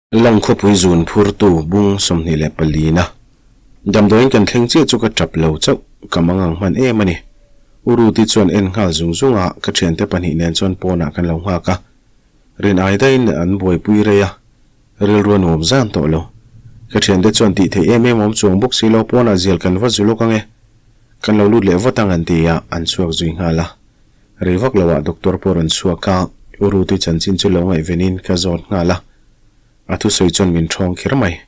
Lang khawpui zun phurtu bung 24 na damdawiin kan thleng chiah chu ka tap lo chauh, ka mang ang hman em a ni. U Ruti chuan en nghal zung zung a, ka thiante pahnih nen chuan pawnah kan lo nghak a. Rin ai daihin an buaipui rei a, rilru a nuam zan tawh lo. Ka thiante chuan tih theih em em awm chuang bawk si lo, pawnah zial kan va zu lawk ang e, kan lo lut leh vat ang an ti a, an chhuak zui nghal a. Rei vak loah doctor pawh rawn chhuak a, U Ruti chanchin chu lo ngaihvenin ka zawt nghal a. A thusawi chuan min ṭhawng kher mai.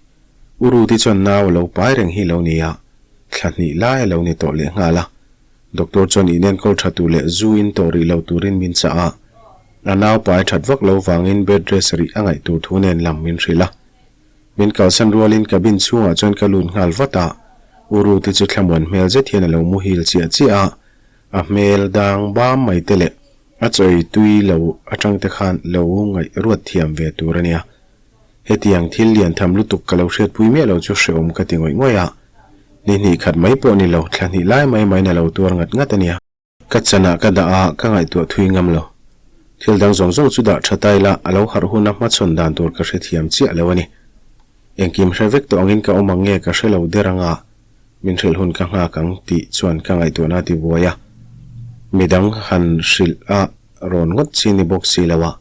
U Ruti chuan nau a lo pai reng hi lo ni a, thla hnih lai a lo ni tawh leh nghal a. Doctor chuan inenkawl ṭha tur leh zu in tawh rih lo turin min chah a, a nau pai ṭhat vak lo vangin bed rest rih a ngaih tur thu nen lam min hrilh a. Min kalsan rualin cabin chhungah chuan ka lut nghal vat a, U Ruti chu thlamuan hmel zet hian a lo muhil chiah chiah a, A hmel dang bam mai te leh a chawi tui lo atang te khan lo ngaih ruat thiam ve tur a nia. Hetiang thil lian tham lutuk ka lo hriatpui miah lo chu hrehawm ka ti ngawih ngawih a. Ni hnih khat mai pawh ni lo, thla hnih lai mai maiin a lo tuar ngat ngat a nia. Ka chanah ka dah a, ka ngaihtuah thui ngam lo. Thil dang zawng zawng chu dah tha ta ila, a lo harh huna hmachhawn dan tur ka hrethiam chiah lo a ni. Engkim hre vek tawh angin ka awm ang nge ka hre lo der anga. Min hrilh hun ka nghak ang tih chuan ka ngaihtuahna a ti buai a, midang han hrilh a rawn ngawt chi ni bawk si lo a,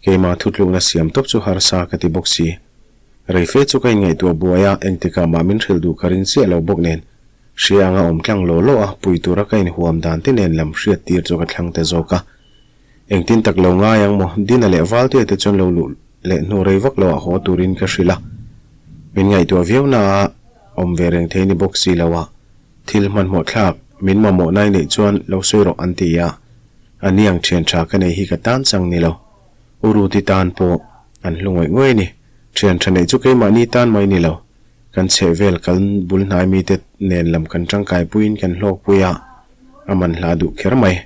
keimah thutlukna siam tawp chu harsa ka ti bawk si. Reife chu ka inngaihtuah buai a, engtikah mah min hrilh duh ka ring chiah lo bawk nen, hria anga awm tlang law law a, pui tura ka inhuam dan te nen lam hriat tir chu ka thlang ta zawk a. Engtin tak lo ngai ang maw? Dina leh Valtea te chuan lo luh leh hnu rei vak loah haw turin ka hrilh a. Min ngaihtuah viau na a, awm ve reng thei ni bawk si lo a. Thil hmanhmawh thlak, min mamawh nai neih chuan lo sawi rawh an ti a. A niang thian tha ka nei hi ka tan chang ni lo. U Ruti tan pawh an hlu ngawih ngawih a ni. Thian tha neih chu keimahni tan mai ni lo. Kan chheh vel kal bul hnai mite nen lam kan tangkai puiin kan hlawkpui a, a man hla duh kher mai.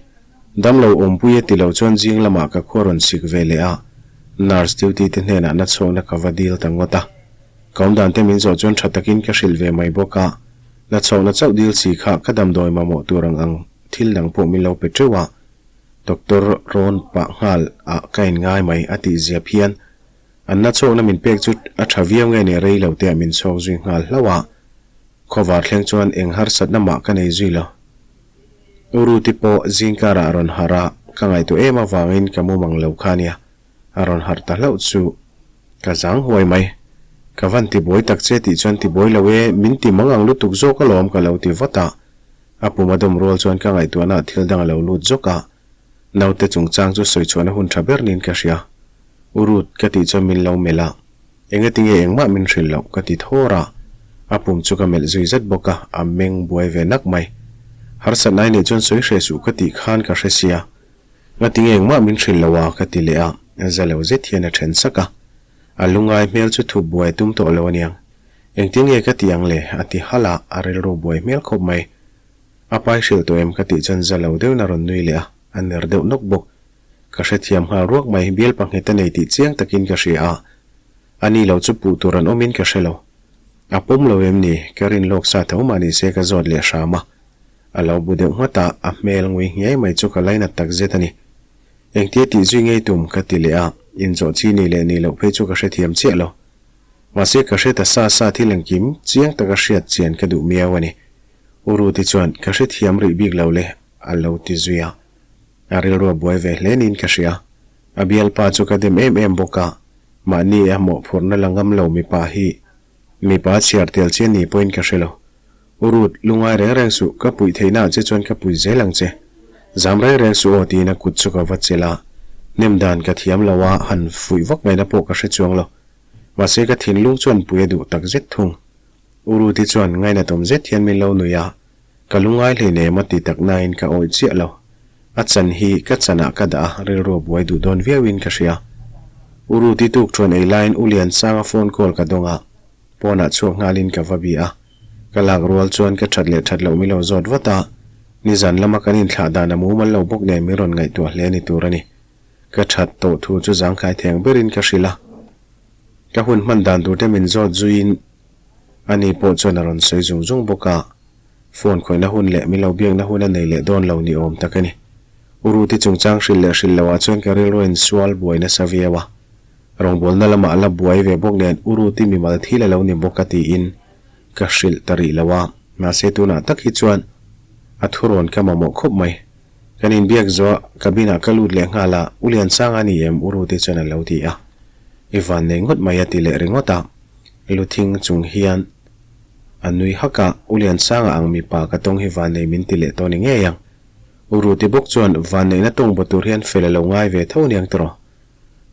Damlo awmpui a ti lo chuan zing lamah ka khua rawn sik ve leh a, nurse duty te hnenah na chhuakna ka va dil ta ngawt a. Ka awmdan te min zawh chuan tha takin ka hrilh ve mai bawk a, na chhuakna chauh dil si kha ka damdawi mamawh tur ang ang thil dang pawh min lo pe teuh a, doctor rawn pah nghal ah ka in ngai mai a tih zia phian. An na chhuakna min pek chu a tha viau nge ni rei lo te ah min chhuak zui nghal hlauh a, khawvar thleng chuan eng harsatna mah ka nei zui lo. U Ruti pawh zingkarah a rawn harh a, ka ngaihtuah em avangin ka mumang lo kha nia, a rawn harh ta hlauh chu ka zang huai mai. Ka van tibuai tak che tih chuan tibuai lo e, min ti mang ang lutuk zawk alawm ka lo ti vat a. A pum a dawm rual chuan ka ngaihtuahna ah thil dang a lo lut zawk a, naute chungchang chu sawi chhuahna hun tha ber niin ka hria. U Ruth ka tih chuan min lo melh a. Engatinge engmah min hrilh loh ka ti thawr a, a pum chu ka melh zui zet bawk a, a meng buai ve nak mai. Harsatna i neih chuan sawi hreh suh ka tih khan ka hre sia. Ngatinge engmah min hrilh loh a ka ti leh a, za lo zet hian a then sak a. A lungai hmel chu thup buai a tum tawh lo aniang. Engtin nge ka ti ang le? a ti halh a, a rilru buai hmel khawp mai. A pai hrilh tawh em ka tih chuan za lo deuhin a rawn nui leh a, a ner deuh nawk bawk. Ka hrethiam nghal ruak mai, bial pahnghet a nei tih chiang takin ka hria a, a ni lo chu puh tur an awmin ka hre lo. A pawm lo em ni? Ka rin lawk sa tho mah ni se ka zawt leh hram a. A lo bu deuh nghat a, a hmel ngui nghiai mai chu ka lainat tak zet a ni. Engtia tih zui ngei tum ka ti leh a, inzawh chi ni leh ni loh phei chu ka hrethiam chiah lo. Mahse ka hre ta sa sa thil engkim chiang taka hriat chian ka duh miau a ni. U Ruti chuan ka hrethiam rih bik lo le a lo ti zui a. A rilru a buai ve hle niin ka hria. A bialpa chu ka dem em em bawk a, mahni a mawhphurhna la ngam lo mipa hi mipa chhiar tel chian ni pawhin ka hre lo. U Ruth, lungai reng reng suh, ka puih theihnaah che chuan ka pui zel ang che. Zam reng reng suh aw tiin a kut chu ka va chelh a, nem dan ka thiam lo a, han fuih vak ngaihna pawh ka hre chuang lo. Mahse ka thinlung chuan pui a duh tak zet thung. U Ruth-i chuan ngainatawm zet hian min lo nui a, Ka lungai hleinem a ti tak nain ka awih chiah lo. A chan hi ka chanah ka dah a, rilru a buai duh dawn viauin ka hria. U Ruti tuk chuan ei laiin U Liansanga phone call ka dawng a, pawnah chhuak nghalin ka va bi a. Ka lak rual chuan ka that leh that loh min lo zawt vat a, nizan lama kan inthlah dan a mumal lo bawk nen min rawn ngaihtuah hle ni tur a ni. Ka that tawh thu chu zangkhai theng berin ka hrilh a. Ka hun hman dan tur te min zawt zuiin Ani pawh chuan a rawn sawi zung zung bawk a, phone khawihna hun leh min lo biakna hun a nei leh dawn lo ni awm tak a ni. U Ruti chungchang hrilh leh hrilh loh ah chuan ka rilru a insual buai nasa viau a. Rawngbawlna lamah a la buai ve bawk nen U Ruti mimal thil a lo ni bawk a tiin ka hrilh ta rih lo a, mahse tunah tak hi chuan a thurawn ka mamawh khawp mai. Kan inbiak zawh cabin ah ka lut leh nghal a, U Liansanga a ni em? U Ruti chuan a lo ti a. I van nei ngawt mai a ti leh ringawt a, lu thing chung hian a nui hak a, U Liansanga ang mipa ka tawng hi van nei min ti leh tawh ni ngei ang. U Ruti bawk chuan van neihna tawng baw tur hian fel a lo ngai ve tho niang tiraw?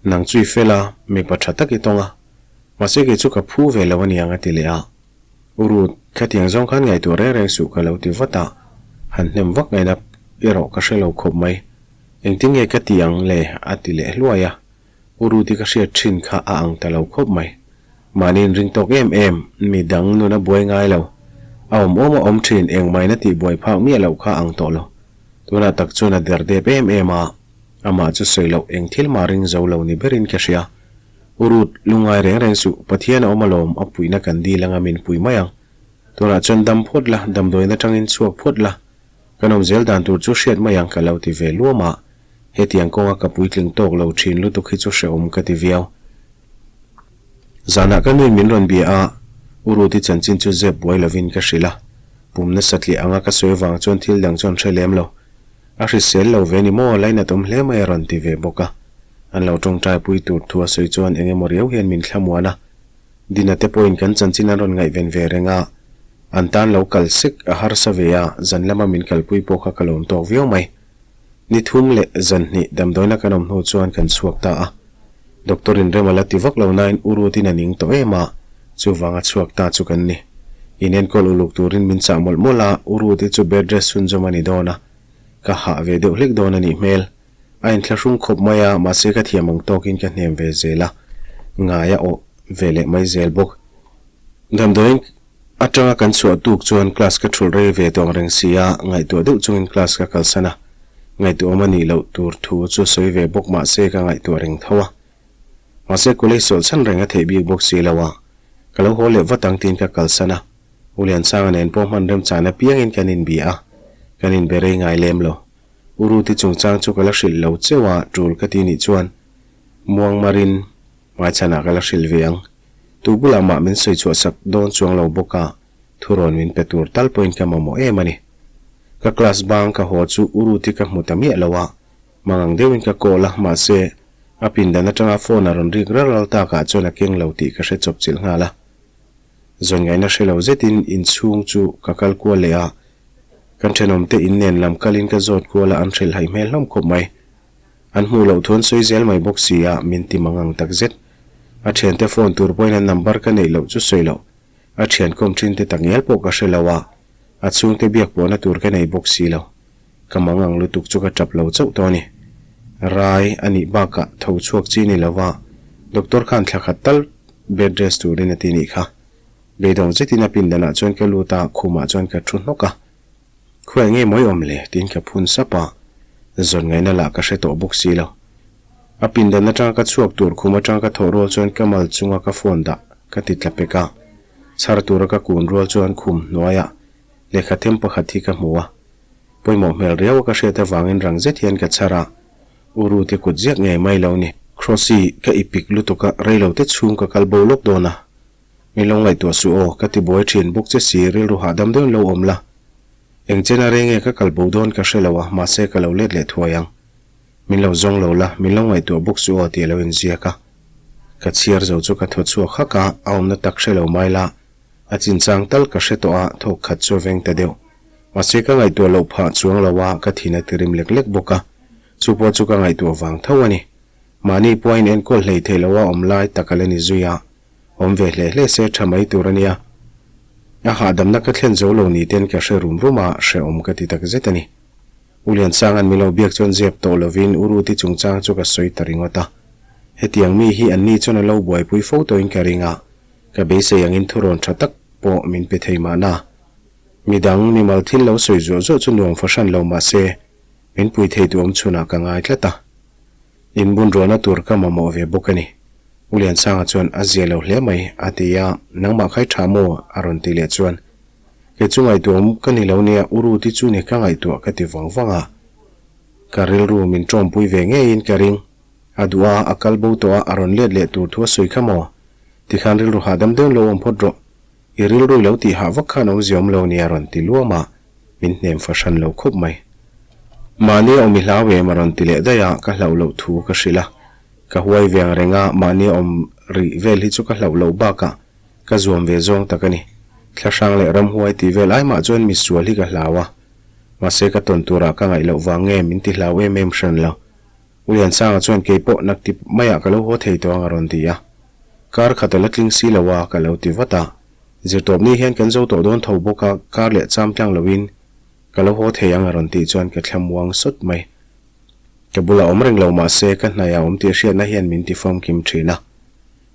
Nang chu i fel a, mipa tha tak i tawng a, mahse kei chu ka phu ve lo aniang a ti leh a. U Ruth, khatiang zawng khan ngaihtuah reng reng suh ka lo ti vat a, han hnem vak ngaihna erawh ka hre lo khawp mai. Engtin nge ka ti ang le? a ti leh hluai a. U Ruth-i ka hriat thin kha a ang ta lo khawp mai. Mahni inring tawk em em, mi dang nun a buai ngai lo. A awm awm a awm thin, engmahina tihbuai phak miah loh kha a ang tawh lo. Tunah tak chuan a der dep em em a. Amah chu sawi loh eng thil mah ring zo lo ni berin ka hria. U Ruth, lungngai reng reng suh, Pathian a awm alawm, a puihna kan dil anga min pui mai ang. Tunah chuan dam phawt la, damdawiin atangin chhuak phawt la, kan awm zel dan tur chu hriat mai ang ka lo ti ve luam a. Hetiang kawnga ka puitling tawk lo thin lutuk hi chu hrehawm ka ti viau. Zanah ka nuin min rawn bia a, U Ruth-i chanchin chu zep buai lovin ka hrilh a. Pumna satliah anga ka sawi vang chuan thil dang chu an hre lem lo. A hrisel lo ve ni maw, lainat awm hle mai a rawn ti ve bawk a. An lo tawngtai pui tur thu a sawi chuan eng emaw riau hian min thlamuan a. Dina te pawhin kan chanchin an rawn ngaihven ve reng a, an tan lo kal sek a harsa ve a, zan lama min kalpui pawh kha ka lawm tawk viau mai. Ni thum leh zan hnih damdawiina kan awm hnu chuan kan chhuak ta a. Doctor in rem a la ti vak lo nain u Rutin a ning tawh em a, chuvanga chhuak ta chu kan ni. In enkawl uluk turin min chah mawlh mawlh a, u Ruti chu bed rest chhunzawm a ni dawn a, ka hah ve deuh hlek dawn a nih hmel. A inthlahrung khawp mai a, mahse ka thiam ang tawkin ka hnem ve zel a, ngai a awh ve leh mai zel bawk. Damdawiin atanga kan chhuah tuk chuan class ka thulh rei ve tawng reng si a, ngaihtuah deuh chungin class ka kalsan a, ngaihtuahawm a nih loh tur thu chu sawi ve bawk mahse ka ngaihtuah reng tho a. Mahse college chawlh chhan reng a theih bik bawk si lo a, ka lo haw leh vat ang tiin ka kalsan a, U Liansanga nen pawh hman remchana piangin kan inbia a, kan inbe rei ngai lem lo. U Ruti chungchang chu ka la hrilh lo cheu a, tul ka ti nih chuan Muangmarin hmaichhanah ka la hrilh ve ang. Tu bulah mah min sawi chhuah sak dawn chuang lo bawk a, thurawn min pe tur tal pawhin ka mamawh em a ni. Ka class bang ka haw chu U Ruti ka hmu ta miah lo a, mangang deuhin ka call a, mahse, a pindan atanga phone a rawn rik ral ral takah chuan a keng lo tih ka hre chawp chilh nghal a. Zawn ngaihna hre lo zetin inchhung chu ka kal kual leh a, kan thenawmte in nen lam kalin ka zawt kual a, an hrilh haih hmel hlawm khawp mai. An hmuh loh thu an sawi zel mai bawk si a, min ti mang ang tak zet. A thiante phone tur pawhin an number ka neih loh chu sawi loh. A thian kawm thin te takngial pawh ka hre lo a, a chhungte biak pawhna tur ka nei bawk si lo. Ka mang ang lutuk chu ka tap lo chauh tawh a ni. Rai a nih bakah tho chhuak chi ni lova doctor khan thla khat tal bed rest turin a ti nih kha. Beidawng zetin a pindanah chuan ka lut a, khumah chuan ka thu hnawk a. Khuai nge mawi awm le? tiin ka phun sap a, zawn ngaihna lah ka hre tawh bawk si lo. A pindan atanga ka chhuak tur khum atanga ka thawh rual chuan ka mal chunga ka phone dah ka ti tla pek a, chhar tura ka kun rual chuan khum hnuaiah lehkha them pakhat hi ka hmu a. Pawimawh hmel riau a ka hriat avangin rang zet hian ka chhar a, U Ruth-i kut ziak ngei mai lo ni. Crossy, ka ipik lutuk a, reilote chhung ka kal bo lawk dawn a. Min lo ngaihtuah suh aw, ka ti buai thin bawk che si, rilru hahdam deuhin lo awm la. Eng chena reng nge ka kal bo dawn ka hre lo a, mahse ka lo let leh thuai ang. Min lo zawng lo la, min lo ngaihtuah bawk suh aw tih a lo inziak a. Ka chhiar zo chu ka thaw chhuak hak a, a awmna tak hre lo mai la, a chinchang tal ka hre tawh a, thawk khat chu a veng ta deuh. Mahse ka ngaihtuah loh phah chuang lo a, ka thin a tirim lek lek bawk a, chu pawh chu ka ngaihtuah vang tho a ni. Mahni pawh a inenkawl hlei thei lo a awm lai tak a la ni zui a. Awm ve hle hle se tha mai tur a nia. A hahdamna ka thlen zo lo ni ten ka hre rum rum a, hrehawm ka ti tak zet a ni. U Liansanga'n min lo biak chuan zep tawh lovin U Ruti chungchang chu ka sawi ta ringawt a. Hetiang mi hi anni chuan a lo buaipui fo tawhin ka ring a, ka beisei angin thurawn tha tak pawh min pe thei mahna. Midang mimal thil lo sawi zuah zuah chu nuam fahran lo mahse min pui thei duhawm chhunah ka ngai tlat a. Inbunruahna tur ka mamawh ve bawk a ni. U Liansanga chuan a zia lo hle mai, a ti a, nangmah khai tha maw? a rawn ti leh chuan, Kei chu ngaihtuahawm ka ni lo nia, U Ruti chu ni ka ngaihtuah ka ti vang vang a. Ka rilru min tawmpui ve ngeiin ka ring. A duh a, a kal bo tawh a, a rawn let leh tur thu a sawi kha maw? Tikhan rilru hahdam deuhin lo awm phawt rawh. I rilru i lo tih hah vak khan awmzia awm lo nia a rawn ti luam a, min hnem fahran lo khawp mai. Mahni a awm i hlau em a rawn ti leh daih a, ka hlauh loh thu ka hrilh a. Ka huai ve ang reng a, mahni a awm rih vel hi chu ka hlauh loh bakah ka zuam ve zawng tak a ni. Thlahrang leh ramhuai tih vel ai mah chuan misual hi ka hlau a, mahse ka tawn turah ka ngaih loh vang nge min ti hlau em em hran lo. U Liansanga chuan kei pawh naktip maiah ka lo haw thei tawh ang a rawn ti a. Kar khat a la tling si lo a, ka lo ti vat a. Zirtawpni hian kan zo tawh dawn tho bawk a, kar leh cham tlang loin ka lo haw thei ang a rawn tih chuan ka thlamuang sawt mai. Ka bulah awm reng lo mah se ka hnaiah awm tih hriatna hian min ti famkim thin a.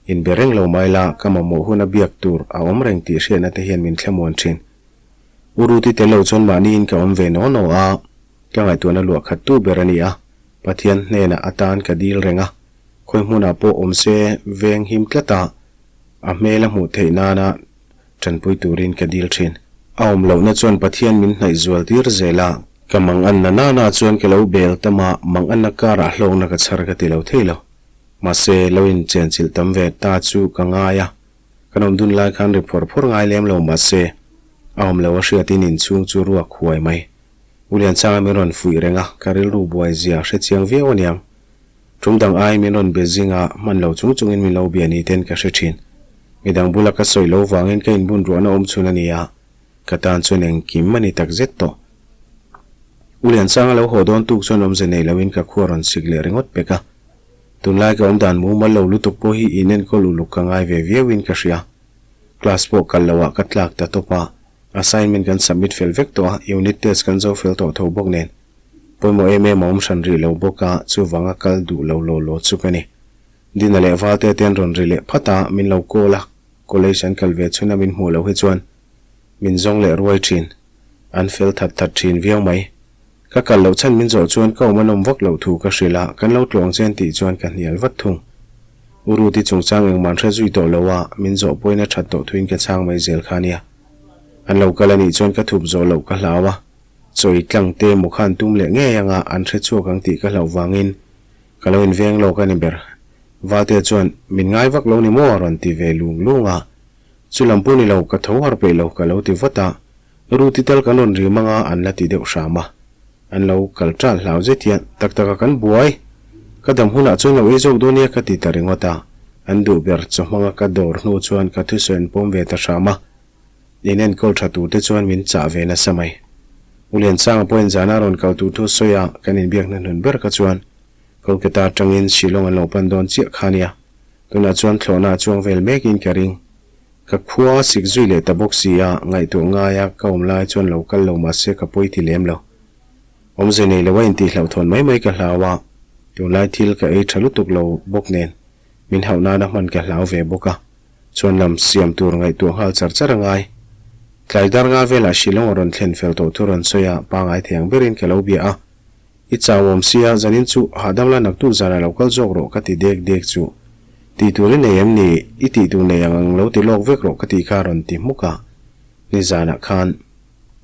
Inbe reng lo mai la, ka mamawh huna biak tur a awm reng tih hriatna te hian min thlamuan thin. U Ruti tel lo chuan mahniin ka awm ve naw naw a, ka ngaihtuahna luah khat tu ber a ni a, Pathian hnenah atan ka dil reng a, khawi hmunah pawh awm se veng him tlat a, a hmel a hmuh theih nana tanpui turin ka dil thin. A awm lohna chuan Pathian min hnaih zual tir zel a, ka manganna nana chuan ka lo bel tam a, manganna karah hlawkna ka chhar ka ti lo thei lo. Mahse, lo inchenchilh tam ve ta chu ka ngai a, kan awm dun lai khan ri phawr phawr ngai lem lo mahse, a awm lo a hriatin inchhung chu ruak huai mai. U Liansanga min rawn fuih reng a, ka rilru buai zia hre chiang viau aniang. Tum dang ai min rawn be zing a, hman lo chung chungin min lo bia ni ten ka hre thin. Midang bula ka sawi lo vangin ka inbun ruahna awm chhun a ni a, ka tan chuan engkim a ni tak zet tawh. U Liansanga lo haw dawn tuk chuan awmze nei loin ka khua rawn sik leh ringawt pek a. Tunlai ka awm dan mumal lo lutuk pawh hi inenkawl uluk ka ngai ve viauin ka hria. Class pawh kal loah ka tlak ta tawp a, assignment kan submit fel vek tawh a, unit test kan zo fel tawh tho bawk nen. Pawimawh em em a awm hran rih lo bawk a, chuvanga kal duh lo law law chu ka ni. Dina leh Valte te an rawn ri leh phat a, min lo call a, college an kal ve chhun a min hmuh loh hi chuan min zawng leh ruai thin. An fel that that thin viau mai. Ka kal loh chhan min zawh chuan ka awm a nawm vak loh thu ka hrilh a, kan lo tluang che an tih chuan ka hnial vat thung. U Ruti chungchang engmah an hre zui tawh lo a, min zawh pawhin a that tawh thuin ka chhang mai zel kha nia. An lo kal a nih chuan ka thup zawh loh ka hlau a, chawi tlang te maw khan tum leh ngei anga an hre chhuak ang tih ka hlauh vangin ka lo inveng lawk a ni ber. Valtea chuan, Min ngai vak lo ni maw? a rawn ti ve lung lung a. Chu lam pawh ni lo, ka tho har peih lo ka lo ti vat a. Ruti tal kan rawn rim anga an la ti deuh hram a. An lo kal ṭal hlau zet hian, Tak taka kan buai! Ka dam hunah chuan lo ei zawk dawn nia ka ti ta ringawt a. An duh ber chaw hmanga ka dawr hnu chuan ka thusawi an pawm ve ta hram a. In enkawl ṭha tur te chuan min chah ve nasa mai. U Liansanga pawhin zana rawn kal tur thu sawi a, kan inbiakna hnun ber kha chuan Kolkata aṭangin Shillong an lo pan dawn chiah kha nia. Tunah chuan thlawhna a chuang vel mekin ka ring. Ka khua sik zui leh ta bawk si a, ngaihtuah ngaia ka awm lai chuan lo kal lo mahse ka pawi ti lem lo. Awmze nei lo a intih hlauhthawn mai mai ka hlau a, tunlai thil ka ei tha lutuk lo bawk nen min hauh nana hman ka hlau ve bawk a, chuan lam siam tur ngaihtuah nghal char char a ngai. Tlai dar nga velah Shillong a rawn thlen fel tawh thu rawn sawi a, pangai thei ang berin ka lo bia a. I chau awm sia, zanin chu hahdam la naktuk zanah lo kal zawk rawh ka ti dek dek chu. Tih tur i nei em ni? I tih tur nei ang ang lo ti lawk vek rawh ka tih kha a rawn ti hmuk a. Ni zanah khan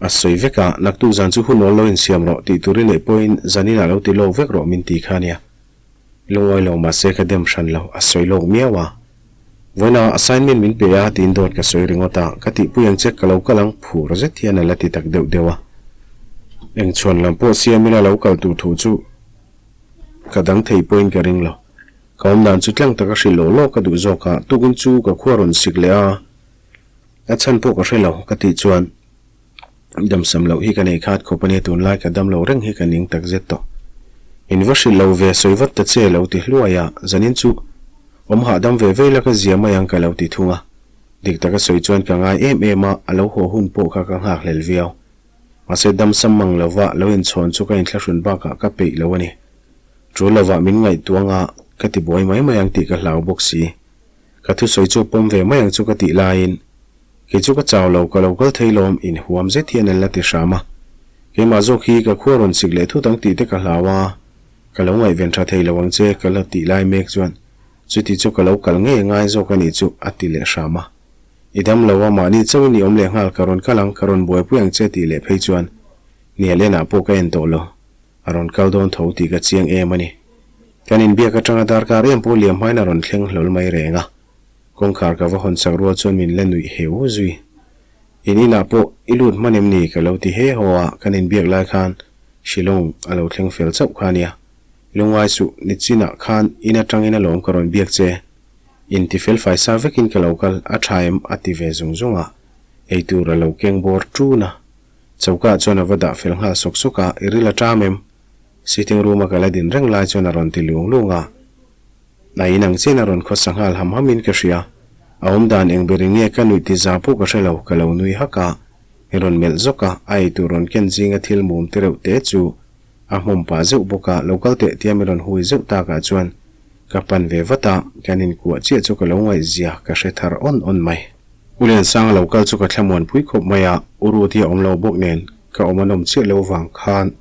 a sawi vek a, naktuk zan chu hun awl lo insiam rawh tih tur i neih pawhin zaninah lo ti lawk vek rawh min ti kha nia. Lungawi lo mahse ka dem hran lo, a sawi lawk miau a. Vawiinah assignment min pe a tiin dawt ka sawi ringawt a, ka tihpui ang che ka lo kal ang phur zet hian a la ti tak deuh deuh a. Eng chhuan lam pawh siamin a lo kal tur thu chu ka dang thei pawhin ka ring lo. Ka awm dan chu tlang taka hrilh lawh lawk ka duh zawk a, tukin chu ka khua rawn sik leh a, a chhan pawh ka hre lo ka tih chuan Damsam loh hi ka nei khat khawp a nia, tunlai ka dam lo reng hi ka ning tak zet tawh. In va hrilh lo ve, sawi vat ta che lo ti hluai a, zanin chu awm hahdam ve vei la ka zia mai ang ka lo ti thung a. Dik taka sawi chuan ka ngai em em a, a lo haw hun pawh kha ka nghakhlel viau. Mahse damsam mang lova lo inchhawn chu ka inthlahrun bakah ka peih lo a ni. Tul lovah min ngaihtuang a, ka ti buai mai mai ang tih ka hlau bawk si. Ka thusawi chu pawm ve mai ang chu ka tih laiin Kei chu ka chau lo, ka lo kal thei lawm, inhuam zet hian an la ti hram a. Keimah zawk hi ka khua rawn sik leh thut ang tih te ka hlau a, ka lo ngaihven tha thei lo ang che ka la tih lai mek chuan chuti chu ka lo kal ngei a ngai zawk a nih chu a ti leh hram a. I dam lo a, mahni chauhin i awm leh nghal, ka rawn kal ang, ka rawn buaipui ang che tih leh phei chuan Nialenah pawh ka en tawh lo. A rawn kal dawn tho tih ka chiang em a ni. Kan inbiak atanga darkar em pawh liam hmain a rawn thleng hlawl mai reng a. Kawngkhar ka va hawn sak rual chuan min la nuih heu zui. In inah pawh i lut hman em ni ka lo ti he haw a, kan inbiak lai khan Shillong a lo thleng fel chauh kha nia. Lungngai suh, nichinah khan in atangin alawm ka rawn biak che. Inti fel fai sa vekin ka lo kal, a tha em? a ti ve zung zung a. Eitur a lo keng bawr ṭun a. Choka chuan a va dah fel nghal sawk sawk a, I ril a ṭam em? Sitting room a ka la din reng lai chuan a rawn ti lung lung a. A in ang chian a rawn khawsa nghal ham ham in ka hria. A awm dan eng ber in nge ka nuih ti za pawh ka hre lo, ka lo nui hak a. I rawn melh zawk a, a eitur rawn ken zinga thil mum te reuh te chu a hmawm pah zeuh bawk a, lo kal teh tia min rawn hui zeuh takah chuan ka pan ve vat a, kan inkuah chiah chu ka lo ngaihzia ka hre thar awn awn mai. U Liansanga lo kal chu ka thlamuan pui khawp mai a, U Ruth hi a awm lo bawk nen ka awm a nawm chiah lo vang khan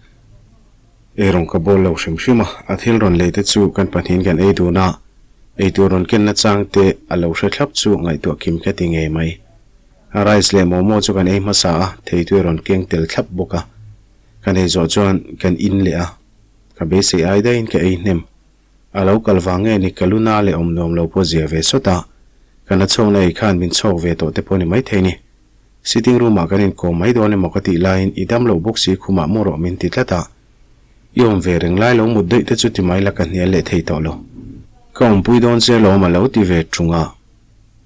eirawng ka bawl lo hrim hrim a, a thil rawn lei te chu kan pahnihin kan ei dun a, eitur rawn ken na chang te a lo hre thlap chu ngaihtuah kim ka ti ngei mai. A rice leh momo chu kan ei hmasa a, theitui a rawn keng tel thlap bawk a. Kan ei zawh chuan kan in leh a, ka beisei ai daihin ka ei hnem. A lo kal vang nge ni ka lu na leh awm nuam lo pawh zia ve sawt a, ka na chhawkna ei khan min chhawk ve tawh te pawh ni maithei ni. Sitting room ah kan inkawm mai dawn emaw ka tih laiin i dam lo bawk si khumah mu rawh min ti tlat a, i awm ve reng lai lo mut daih te chu ti mai la ka hnial leh thei tawh lo. Ka awmpui dawn che lawm a lo ti ve tung a.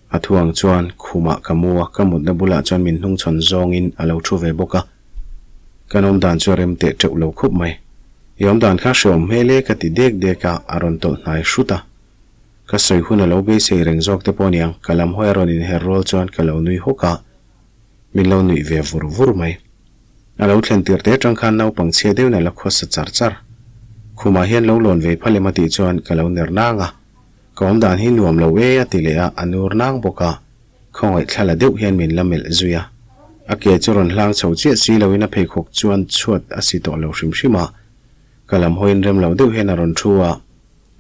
A thuang chuan khumah ka mu a, ka mutna bulah chuan min hnungchhawn zawngin a lo thu ve bawk a. Kan awm dan chu a rem teh teuh lo khawp mai. I awm dan kha hreawm hmel e ka ti dek dek a, a rawn tawlh hnai hrut a. Ka sawi hun a lo beisei reng zawk te pawh aniang, ka lam hawi a rawn inher rual chuan ka lo nui hawk a, min lo nuih ve vur vur mai. A lo thlen tir te atang khan naupang chhia deuhin a la khawsa char char. Khumah hian lo lawn ve phal em a tih chuan ka lo ner nang a. Ka awm dan hi nuam lo e a ti leh a, a nur nang bawk a, khawngaih thla la deuh hian min la melh zui a. A ke chu rawn hlang chho chiah si loin a pheikhawk chuan chhuat a si tawh lo hrim hrim a. Ka lam hawiin rem lo deuh hian a rawn thu a,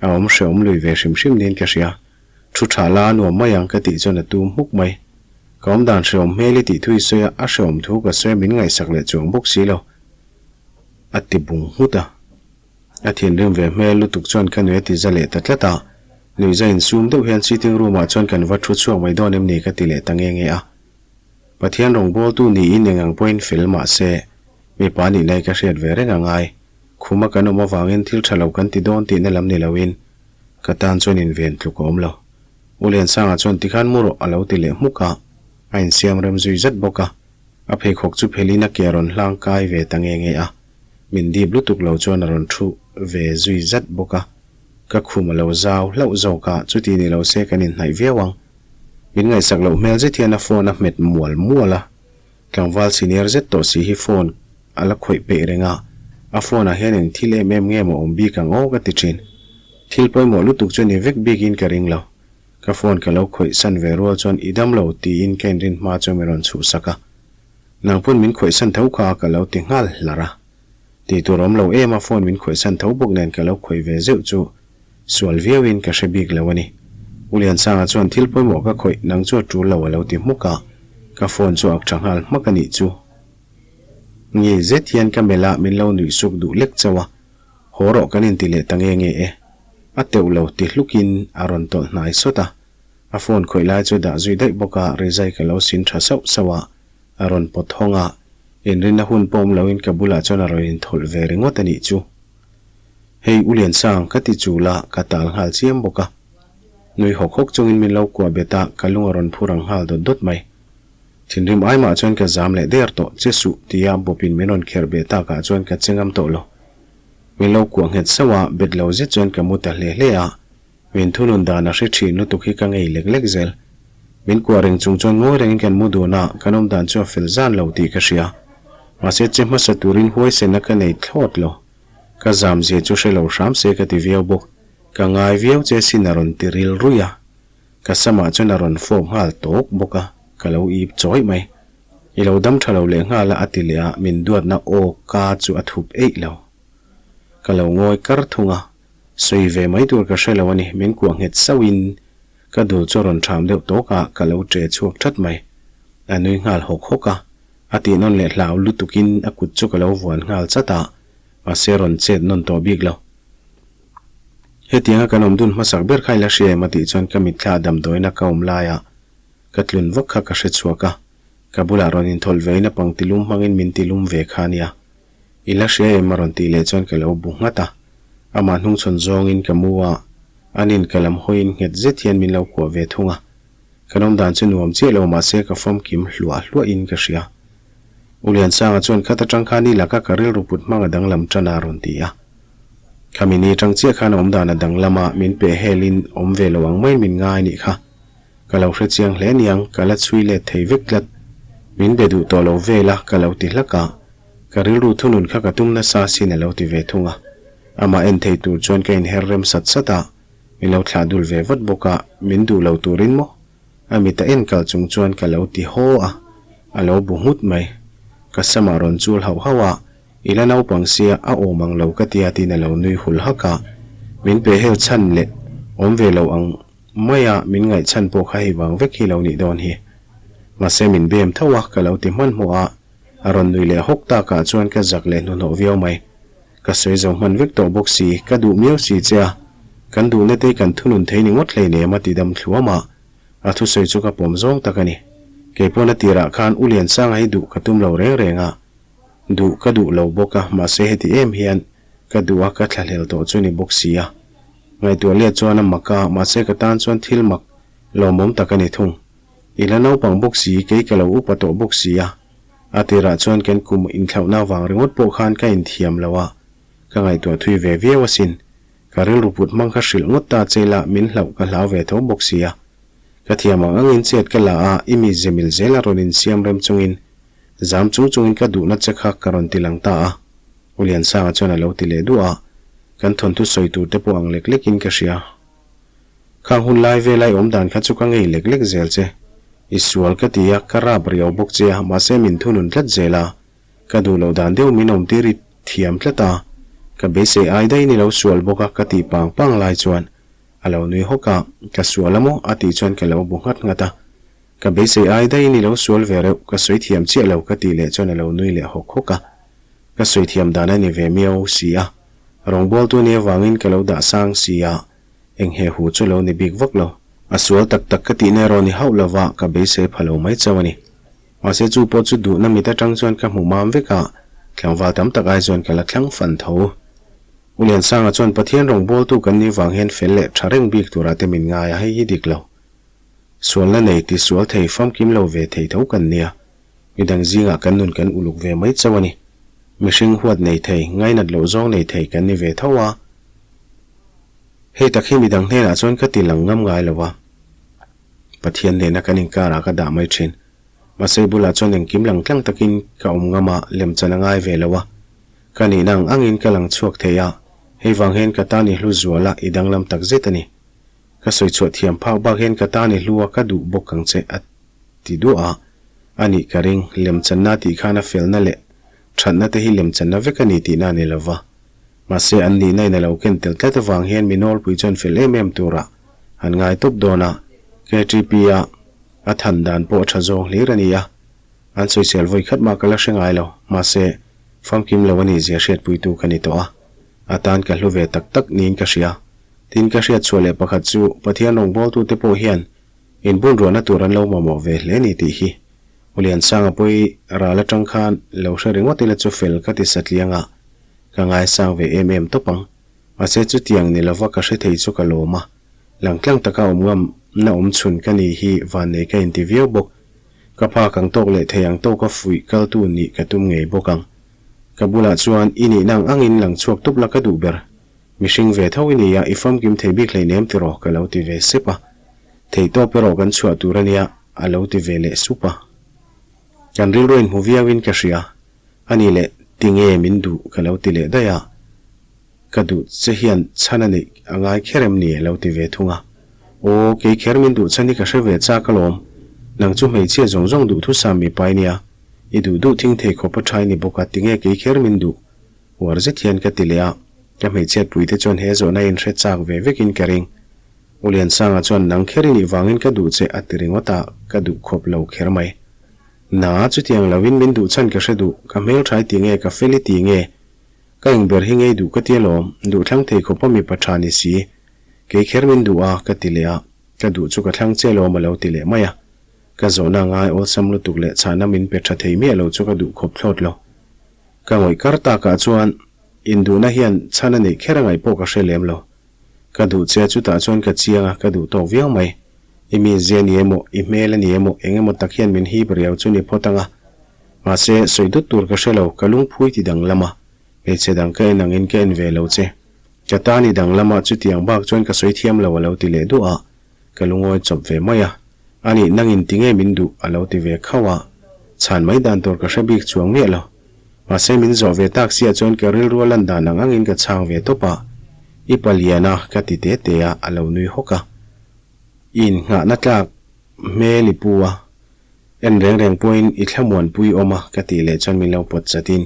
a awm hrehawm lui ve hrim hrim niin ka hria. Thu tha la a nuam mai ang ka tih chuan a tum hmuk mai. Ka awm dan hrehawm hmel i tih thu i sawi a, a hrehawm thu ka sawi a min ngaihsak leh chuang bawk si lo a ti bung nghut a. A thinrim ve hmel lutuk chuan ka nui a ti za leh ta tlat a, nuihza insum deuh hian sitting room ah chuan kan va thu chhuak mai dawn em ni ka ti leh ta nge nge a. Pathian rawngbawltu niin eng ang pawhin fel mah se, mipa nih lai ka hriat ve reng a ngai. Khuma kan awm avangin thil tha lo kan ti dawn tihna lam ni loin ka tan chuan inven tluk a awm lo. U Liansanga chuan tikhan mu rawh a lo ti leh hmuk a, a insiam rem zui zat bawk a. A pheikhawk chu phelin a ke a rawn hlang kai ve ta nge nge a. Min dip lutuk lo chuan a rawn thu ve zui zat bawk a, ka khum a lo zau hlauh zawk a, chuti ni lo se kan inhnaih viau ang. Min ngaihsak loh hmel zet hian a phone a hmet mual mual a, tlangval senior zet tawh si hi phone a la khawih peih reng a, a phone ah hian eng thil em em nge maw awm bik ang aw ka ti thin. Thil pawimawh lutuk chu ni vek bikin ka ring lo. Ka phone ka lo khawih san ve rual chuan i dam lo tiin ka inrin hma chu mi rawn chhuhsak a. Nang pawn min khawihsan tho kha ka lo ti nghal hlar a. Tih tur awm lo em a phone min khawihsan tho bawk nen ka lo khawih ve zeuh chu sual viau in ka hre bik lo a ni. U Liansanga chuan thil pawimawh ka khawih nang chu a tul lo a lo ti hmuk a, ka phone chu ak tha nghal hmak a nih chu. Nge zet hian ka melh a min lo nuih suk duh lek chauh a, haw rawh kan inti leh ta nge nge e. A teuh lo ti hluk in a rawn tawlh hnai sawt a. A phone khawih lai chu dah zui daih bawk a, rizai ka lo sin tha sauh sauh a, a rawn pawt hawng a, inrinna hun pawh awm loin ka bulah chuan a rawn inthawlh ve ringawt a nih chu. Hei U Liansang, ka ti chul a, ka tal nghal chiam bawk a. Nui hawk hawk chungin min lo kuah bet a, ka lung a rawn phur ang nghal dawt dawt mai. Thinrim ai mah chuan ka zam leh der tawh, che suh tia bawpin min rawn kherh beh takah chuan ka che ngam tawh lo. Min lo kuah nghet sauh a, bet lo zet chuan ka mu ta hle hle a, Min thunun dan a hre thin lutuk hi ka ngei lek lek zel. Min kuah reng chung chuan ngawi rengin kan mu dun a, kan awm dan chu a fel zan lo tih ka hria. Mahse che hmasa turin huaisenna ka nei thlawt lo. Ka zam zia chu hre lo hram se ka ti viau bawk. Ka ngai viau che sin a rawn ti ril ruih a. Ka samah chuan a rawn fawp nghal tawk bawk a, ka lo ip chawih mai. I lo dam tha lo leh nghal a a ti leh a, min duatna aw ka chu a thup eih lo. Ka lo ngawi kar thung a, Sawi ve mai tur ka hre lo a ni, min kuah nghet sauhin ka dul chu a rawn ṭham deuh tawk a, ka lo ṭe chhuak ṭhat mai. A nui nghal hawk hawk a, a tih nawn leh hlau lutukin a kut chu ka lo vuan nghal chat a, mahse a rawn chet nawn tawh bik lo. Hetianga kan awm dun hmasak ber kha i la hria em a tih chuan ka mitthla damdawiina ka awm laia ka tlun vak kha ka hre chhuak a, ka bulah rawn inthawlh ve in a pangti lum hmangin min ti lum ve kha ania. I la hria em a rawn tih leh chuan ka lo bu nghat a, amah hnungchhawn zawngin ka mu a, anin ka lam hawiin nghet zet hian min lo kuah ve thung a. Kan awm dan chu nuam chiah lo mahse ka famkim hluah hluahin ka hria. U Liansanga chuan khat atang khan i laka ka rilru put hmang a danglam tan a rawn ti a. Khami ni atang chiah khan a awm dan a danglam a, min peh helin awm ve lo ang maiin min ngai nih kha. Ka lo hre chiang hle niang, ka la chhui let thei vek tlat. Min be duh tawh lo vel a, ka lo ti hlak a. Ka rilru thunun kha ka tum nasa sin a lo ti ve thung a. Amah en thei tur chuan ka inher rem sat sat a, min lo thlah dul ve vat bawk a, min duh lo turin maw? A mit a en kal chung chuan ka lo ti haw a, a lo bu nghut mai. Ka samah rawn chul hauh hauh a, I la naupang sia, a awm ang lo ka tia tiin a lo nui hul hak a. Min pe hel chhan leh awm ve lo ang maia min ngaih chhan pawh kha hei vang vek hi lo nih dawn hi. Mahse min bem tho a, ka lo ti hmanhmawh a, a rawn nui leh hawk takah chuan ka zak leh hnuhnawh viau mai. Ka sawi zo hman vek tawh bawk si, ka duh miau si che a, kan duhna te kan thunun thei ni ngawt hleinem a ti dam thluam a, a thusawi chu ka pawm zawng tak a ni. Keipawh na tirah khan U Liansanga hi duh ka tum lo reng reng a, duh ka duh lo bawk a, mahse heti em hian ka duh a ka thlahlel tawh chu ni bawk si a. Ngaihtuah let chuan a mak a, mahse ka tan chuan thil mak lawmawm tak a ni thung. I la naupang bawk si, kei ka lo upa tawh bawk si a. A tirah chuan kan kum inthlauhna avang ringawt pawh khan ka inthiam lo a, ka ngaihtuah thui ve viau asin. Ka rilru put hmang kha hrilh ngawt ta che la, min hlauh ka hlau ve tho bawk si a. Ka thiam ang angin chet ka la a, i mi zemil zel a rawn insiam rem chungin, zam chung chungin ka duhna che kha ka rawn ti lang ta a. U Liansanga chuan a lo ti leh duah a, kan thawnthu sawi tur te pawh ang lek lekin ka hria. Khang hun lai vel ai awm dan kha chu ka ngei lek lek zel che. I sual ka ti a, ka rap riau bawk che a, mahse min thunun tlat zel a. Ka duh loh dan deuh min awm tir i thiam tlat a, ka beisei ai daih ni lo sual bawk a ka tih pang pang lai chuan a lo nui hawk a, ka sual a maw a tih chuan ka lo bu nghat nghat a. Ka beisei ai daih ni lo sual ve reuh, ka sawi thiam chiah lo ka tih leh chuan a lo nui leh hawk hawk a. Ka sawi thiam dan a ni ve miau si a, rawngbawltu nia vangin ka lo dah sang si a, Eng he hu chu lo ni bik vak lo. A sual tak tak ka tihna erawh ni hauh lova ka beisei pha lo mai chauh a ni. Mahse chu pawh chu duhna mit atang chuan ka hmu mam vek a, tlangval tam tak ai chuan ka la thlang fan tho. U Liansanga chuan Pathian rawngbawltu kan nih vang hian fel leh tha reng bik turah te min ngai a, hei hi dik lo. Sualna nei ti sual thei famkim lo ve thei tho kan nia. Midang zingah kan nun kan uluk ve mai chauh a ni. Mihring huat nei thei, ngainat loh zawng nei thei kan ni ve tho a. Hei tak hi midang hnenah chuan ka ti lang ngam ngai lo a, Pathian nena kan inkarah ka dah mai thin. Mahse bulah chuan engkim lang tlang takin ka awm ngam a, lemchan a ngai ve lo a. Ka nihna ang angin ka lang chhuak thei a, hei vang hian ka tan i hlu zual a, i danglam tak zet a ni. Ka sawi chhuah thiam phak bak hian ka tan i hlu a, ka duh bawk ang che a ti duah a. A nih ka ring, lemchanna tih khan a felna leh thatna te hi lemchanna vek a ni tihna a ni lo va. Mahse, an nihna in a lo ken tel tlat avang hian mi nawlpui chuan fel em em turah an ngai tawp dawn a, KTP-a a than dan pawh a tha zawng hlir a ni a, an sawisel vawi khat mah ka la hre ngai lo. Mahse, famkim lo a nih zia hriatpuitu ka ni tawh a, a tan ka hlu ve tak tak niin ka hria. Tin, ka hriat chhuah leh pakhat chu Pathian rawngbawltute pawh hian inbunruahna tur an lo mamawh ve hle ni tih hi U Liansanga pawi ral atang khan lo hre ringawt ila chu fel ka ti satliang a, Ka ngaisang ve em em tawp ang. Mahse chutiang ni lova ka hre thei chu ka lawm a. Langtlang taka awm ngam na awm chhun ka ni hi vannei ka inti viau bawk. Ka phak ang tawk leh thei ang tawka fuih kaltu nih ka tum ngei bawk ang. Ka bulah chuan i nihna ang angin lang chhuak tawp la ka duh ber. Mihring ve tho i ni a, i famkim thei bik hleinem tiraw ka lo ti ve sep a. Theihtawp erawh kan chhuah tur a nia a lo ti ve leh sup a. Kan rilru inhmu viauin ka hria. A ni leh, tinge min duh ka lo ti leh daih a, ka duh che hian chhan a neih a ngai kher em ni a lo ti ve thung a. Aw, kei kher min duh chhan hi ka hre ve chak alawm, nang chu hmeichhia zawng zawng duhthusam mipa i nia, i duh duh thing thei khawp a tha i ni bawk a, tinge kei kher min duh? Uar zet hian ka ti leh a, ka hmeichhiat pui te chuan he zawhna in hre chak ve vekin ka ring. U Liansanga chuan nang kher i nih vangin ka duh che a ti ringawt a, ka duh khawp lo kher mai. Na, chutiang lovin min duh chhan ka hre duh, ka hmeltha i ti nge, ka fel i ti nge, ka engber hi ngei duh ka ti alawm, duhthlang thei khawpa mipa tha ni si. Kei kher min duh a, ka ti leh a, ka duh chu ka thlang che lawm a lo ti leh mai a. Ka zawhna ngai awlsam lutuk leh chhahna min pe tha thei miah lo chu ka duh khawp thlawt lo. Ka ngawih kar takah chuan induhna hian chhan a neih kher a ngaih pawh ka hre lem lo. Ka duh che a chutah chuan ka chiang a, ka duh tawk viau mai. I mizia ni emaw, i hmel a ni emaw, eng emaw tak hian min hip riau chu ni phawt ang a. Mahse, sawi dut tur ka hre lo, ka lungphui ti danglam a, hmeichhe dang ka en angin ka en ve lo che. Ka ta ni danglam a, chutiang bak chuan ka sawi thiam lo a lo ti leh duah a, ka lungawi chawp ve mai a. A nih nangin tinge min duh a lo ti ve khauh a, chhan mai dan tur ka hre bik chuang miah lo. Mahse min zawh ve tak siah chuan ka rilru a lan dan ang angin ka chhang ve tawp a, I palian a ka ti te te a, a lo nui hawk a. I innghahna tlak hmel i pu a, En reng reng pawhin i thlamuanpui awm a ka tih leh chuan min lo pawt chatin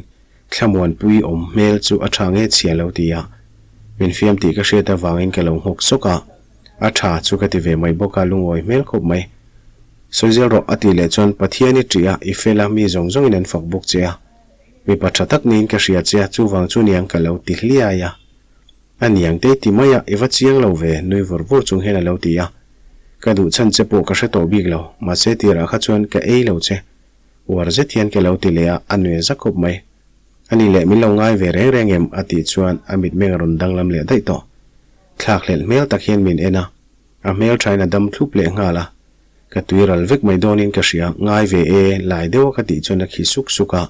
thlamuanpui awm hmel chu a tha nge chhia lo ti a, min fiam tih ka hriat avangin ka lo nghawk sawk a, a tha chu ka ti ve mai bawk a lungawi hmel khawp mai. Sawizel rawh a tih leh chuan Pathian i ṭih a, i fel a, mi zawng zawngin an fak bawk che a, mipa tha tak niin ka hria che a, chuvang chu niang ka lo ti hliai a. A niang te ti mai a, i va chiang lo ve, nui vur vur chung hian a lo ti a. Ka duh chhan che pawh ka hre tawh bik lo, mahse tirah kha chuan ka ei lo che. Uar zet hian ka lo ti leh a, a nui za khawp mai. A ni leh min lo ngai ve reng reng em? a tih chuan a mitmeng a rawn danglam leh daih tawh. Thlak hlelh hmel tak hian min en a, a hmel thain a dam thlup leh nghal a. Ka tui ral vek mai dawnin ka hria, ngai ve e, lai deuha ka tih chuan a khi suk suk a.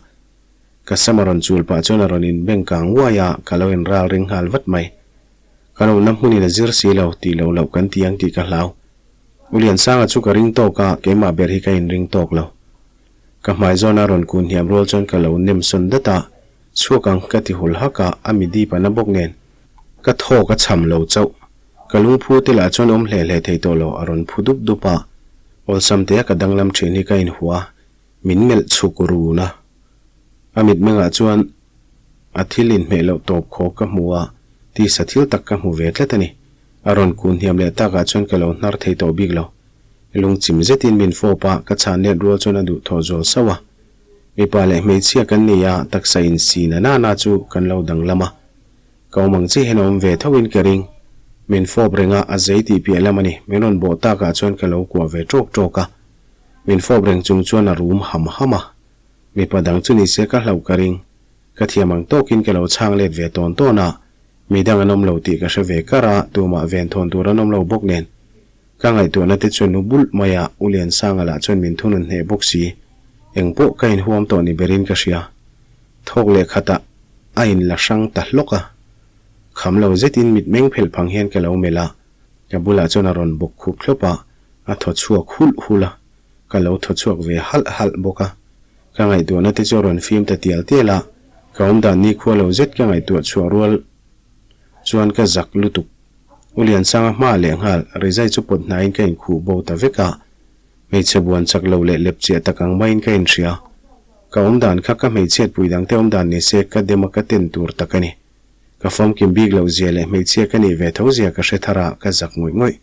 Ka sam a rawn chul pah chuan a rawn inbeng kang uai a, ka lo inral ring nghal vat mai. Ka lohna hmunin a zir si lo, tih loh loh kan ti ang tih ka hlau. U Liansanga chu ka ring tawk a, keimah ber hi ka inring tawk lo. Ka hmai zawna a rawn kun hniam rual chuan ka lo nem sawn dat a, chhuak ang ka ti hul hak a, a mi dip a na bawk nen. Ka thawk a cham lo chauh. Ka lungphu te lah chuan awm hle hle thei tawh lo, a rawn phu dup dup a. Awlsam te a ka danglam thin hi ka inhua. Min melh chhuk run a. A mitmengah chuan a thil inhmeh loh tawp khawk ka hmu a, tisa thil tak ka hmu ve tlat a ni. A rawn kun hniam leh takah chuan ka lo hnar thei tawh bik lo. Lungchim zetin min fawp a, ka chhan let rual chuan a duh thawh zual sauh a. Mipa leh hmeichhia kan ni a, taksa insi na na na chu kan lo danglam a. Ka awm ang chiah hian a awm ve thoin ka ring. Min fawp reng a, a zei tih piah lam a ni. Min rawn bawh takah chuan ka lo kuah ve ṭawk ṭawk a. Min fawp reng chung chuan a rum ham ham a. Mipa dang chu nise ka hlauh ka ring. Ka thiam ang tawkin ka lo chhang let ve tawn tawn a, mi dang an awm lo tih ka hre ve kar a, tumah ven thawn tur an awm lo bawk nen. Ka ngaihtuahna te chu nu bulh mai a, U Liansanga lah chuan min thunun hneh bawk si. Eng pawh ka inhuam tawh ni berin ka hria. Thawk leh khatah a inla hrang ta hlawk a. Kham lo zetin mitmeng phelh phang hian ka lo melh a, ka bulah chuan a rawn bawk khup thlawp a, a thaw chhuak hulh hulh a, ka lo thaw chhuak ve halh halh bawk a. Ka ngaihtuahna te chu a rawn fim ta tial tial a, ka awmdan nikhua lo zet ka ngaihtuah chhuah rual chuan ka zak lutuk. U Liansanga hma lehnghal rizai chu pawt hnaiin ka inkhuh bo ta vek a, hmeichhe buan chak lo leh lep chiah tak ang maiin ka inhria. Ka awmdan kha ka hmeichhiatpui dangte awmdan ni se ka dem a ka ten tur tak a ni. Ka famkim bik loh zia leh hmeichhia ka nih ve tho zia ka hre thar a, ka zak ngawih ngawih.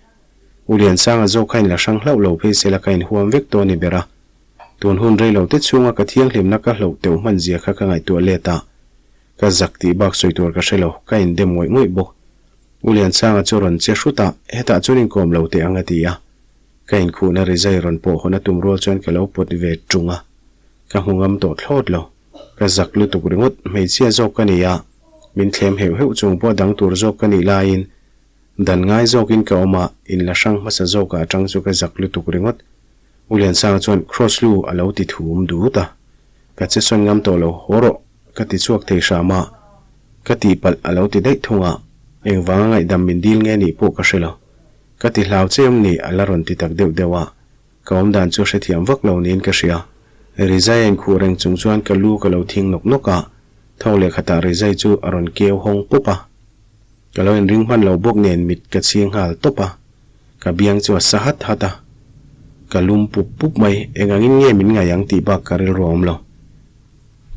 U Liansanga zawk kha inla hrang hlauh lo phei sela ka inhuam vek tawh a ni ber a. Tun hun rei lo te chhunga ka thianghlimna ka hloh teuh hman zia kha ka ngaihtuah let a. Ka zak tih bak sawi tur ka hre lo, ka indem ngawih ngawih bawk. U Liansanga chu rawn che hrut a, hetah chuan inkawm lo teh ang a ti a. Ka inkhuhna rizai rawn pawh hawn a tum rual chuan ka lo pawt ve ṭung a. Ka hmu ngam tawh thlawt lo. Ka zak lutuk ringawt, hmeichhia zawk ka ni a, min thlem heuh heuh chung pawh dang tur zawk ka nih laiin dan ngai zawkin ka awm a, inla hrang hmasa zawkah atang chu ka zak lutuk ringawt. U Liansanga chuan Cross lu a lo ti thum dut a, ka che sawn ngam tawh lo, haw rawh ka ti chhuak thei hram a, ka tihpalh a lo ti daih thung a, engvanga ngaihdam min dil nge nih pawh ka hre lo. Ka ti hlau che awm ni a la rawn ti tak deuh deuh a, Ka awm dan chu hrethiam vak lo niin ka hria. Rizai a inkhuh reng chung chuan ka lu ka lo thing nawk nawk a, tho leh khatah Rizai chu a rawn keu hawng pawp a. Ka lo inring hman lo bawk nen mit ka chhing nghal tawp a, ka biang chu a sa hat hat a. Ka lum pup pup mai, engangin nge min ngaih ang tih bak ka rilru a awm lo.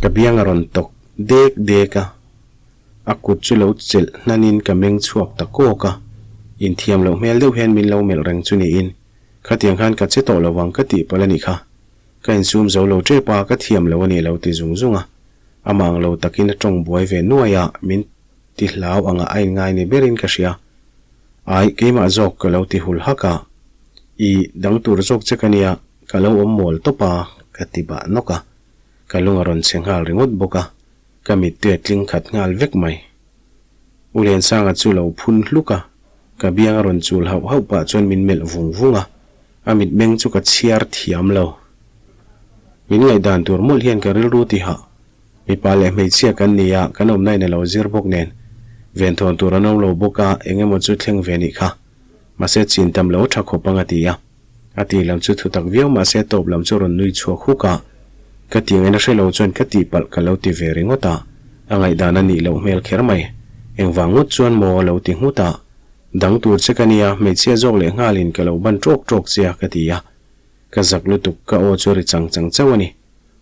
Ka biang a rawn tawk dek dek a, a kut chu lo chelh hnanin ka meng chhuak ta kawk a, inthiam loh hmel deuh hian min lo melh reng chu niin. Khatiang khan ka che tawh lo vang ka tih palh a nih kha. Ka insum zo lo tep a, ka thiam lo a nih lo ti zung zung a. Amah ang lo takin a tawng buai ve nuai a, min ti hlau angah a inngai ni berin ka hria. Ai, keimah zawk ka lo ti hul hak a. I dang tur zawk che ka nia, ka lo awm mawl tawp a, ka ti bah nawk a. Ka lung a rawn chhe nghal ringawt bawk a, ka mittui a tling khat nghal vek mai. U Liansanga chu lo phun hluk a, ka biang a rawn chul hauh hauh pah chuan min melh vung vung a, a mitmeng chu ka chhiar thiam lo. Min ngaihdan tur mawlh hian ka rilru ti hah. Mipa leh hmeichhia kan ni a, kan awmna in a lo zir bawk nen. Venthawn tur an awm lo bawk a, eng emaw chu thleng ve nih kha. Mahse chin tam lo tha khawp ang a ti a. A tih lam chu thutak viau mahse tawp lam chu rawn nui chhuak huk a. Ka tih ngaihna hre lo chuan ka tihpalh ka lo ti ve ringawt a, a ngaihdan a nih loh hmel kher mai. Engvang ngawt chuan maw a lo ti nghut a. Dang tur che ka nia, hmeichhia zawk leh nghalin ka lo ban tawk tawk che a ka ti a. Ka zak lutuk, ka aw chu ri chang chang chauh a ni.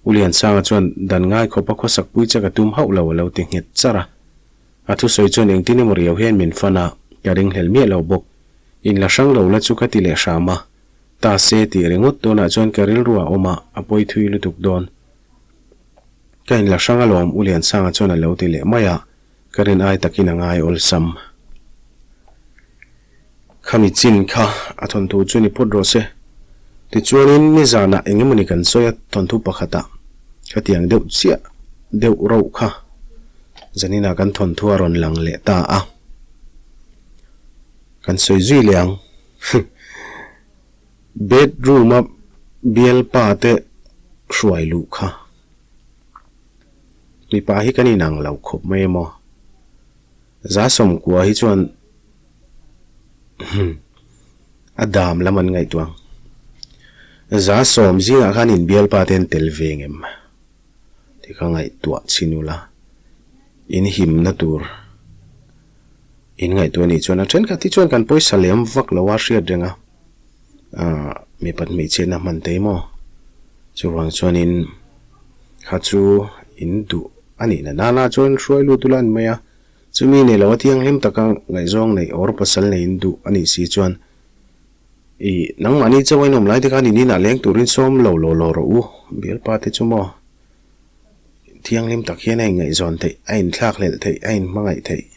U Liansanga chuan dan ngai khawpa khawsak pui che ka tum hauh lo a lo ti nghet charh a. A thusawi chuan engtin emaw riau hian min fan a, ka ringhlel miah lo bawk. In la hrang lo la chu ka ti leh hram a. Ta se tih ringawt dawnah chuan ka rilru a awm a, a pawi thui lutuk dawn. Ka in la hrang alawm U Liansanga chuan a lo ti leh mai a, ka rin ai takin a ngai awlsam. Khami chin kha a thawnthu chu ni phawt rawh se. Tichuanin nizanah eng emawni kan sawi a thawnthu pakhatah khatiang deuh chiah deuh rauh kha zaninah kan thawnthu a rawn lang leh ta a. Kan sawi zui leh ang. Bedroom a bialpa te hruai luh kha. Mipa hi kan inang lo khawp mai emaw. Za sawmkua hi chuan a dam lam an ngaihtuah ang. Za sawm zingah khan inbialpa te an tel ve ngem tih kha ngaihtuah chhin ula, in himna tur in ngaihtuah anih chuan a thenkhat hi chuan kan pawisa lem vak lo a hriat reng a, aah mipat hmeichhiatna hman thei maw? Chuvang chuanin kha chu in duh a nih na nana chuan hruai lut ula a ni mai a, chumi nei lo a thianghlim taka ngaihzawng neih or pasal nei in duh a nih si chuan ih nangmahni chauh a inawm lai te khan in inah leng turin sawm lo law law rawh u, bialpa te chu maw thianghlim tak hian a inngaihzawn theih, a inthlak hlelh theih, a inhmangaih theih,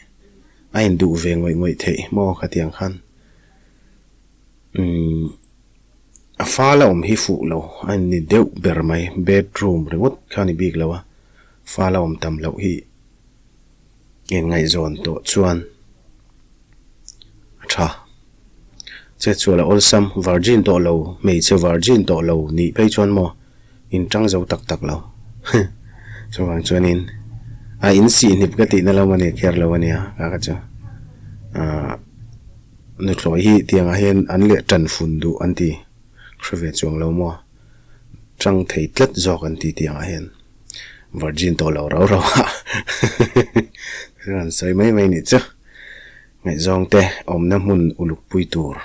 a induh ve ngawih ngawih theih maw khatiang khan umm. A fal a awm hi fuh lo a ni deuh ber mai, bedroom ringawt kha a ni bik lo a, fal a awm tam loh hi inngaihzawn tawh chuan a tha. Che chuan a awlsam virgin tawh lo, hmeichhe virgin tawh lo nih phei chuan maw in tang zo tak tak lo. Chuvang chuanin a insihnip ka tihna lam a ni kher lo a nia ka kha chu ahh. Nuthlawi hi tiangah hian an leh tan fun duh an ti hre ve chuang lo maw? Tang thei tlat zawk an ti tiangah hian virgin tawh lo rau rau a thil an sawi mai mai nih chu. Ngaihzawng te awmna hmun uluk pui tur.